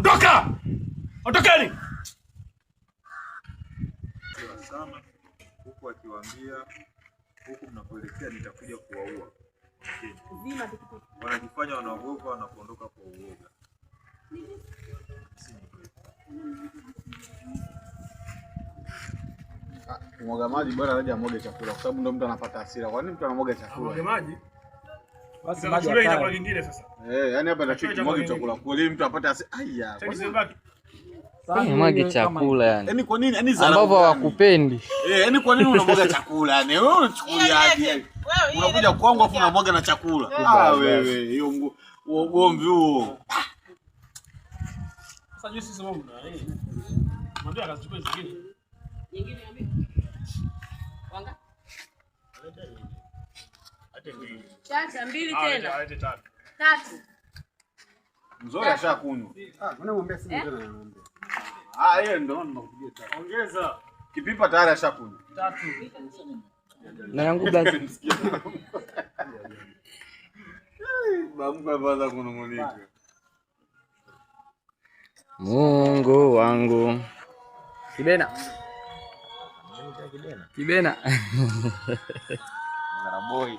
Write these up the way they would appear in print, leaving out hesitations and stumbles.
Ondoka! Ondokeni! Sana huku akiwaambia huku mnapoelekea nitakuja kuwaua. Wanajifanya wanaogopa na kuondoka kwa uoga. Kumwaga maji bora aje amwage chakula kwa sababu ndio mtu anapata hasira. Kwa nini mtu anamwaga chakula? Amwage maji? Basi maji chakula kingine sasa. Eh, yani hapa ndio kumwaga chakula. Kweli mtu apate hasira. Aya. Mwage chakula yani. Yaani kwa nini? Yaani ambavyo hawakupendi. Eh, yaani kwa nini unamwaga chakula? Yaani wewe unachukuliaje? Unakuja kwangu afu unamwaga na chakula. Ah wewe, hiyo ugomvi huo. Sasa juisi sisi wewe mna eh. Mwambie akachukue zingine. Nyingine mwambie. Wanga? Tatu, mbili tena. Alete tatu. Tatu. Mzuri ashakunywa. Ah, unamwambia simu tena anamwambia. Ah, yeye ndio nakupigia tatu. Ongeza. Kipipa tayari ashakunywa. Tatu. Na yangu blazi. Babu anaanza kunung'unika. Mungu wangu. Kibena. Kibena. Boy.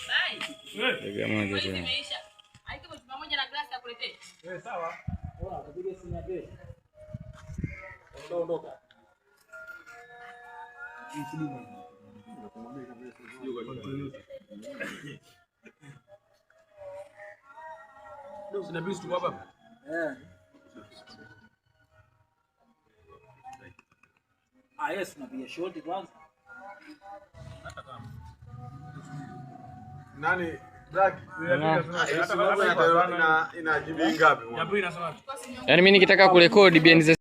Bye. Moja tena. Pamoja na glasi akuletee. Eh, sawa. Bora simu ya pesa. Ondoka. Sina bisi tu hapa. Eh. Ah, yes, napiga shoti kwanza. Hata kama. Nani Black? Ina GB ngapi? Yaani mimi nikitaka kurekodi BNZ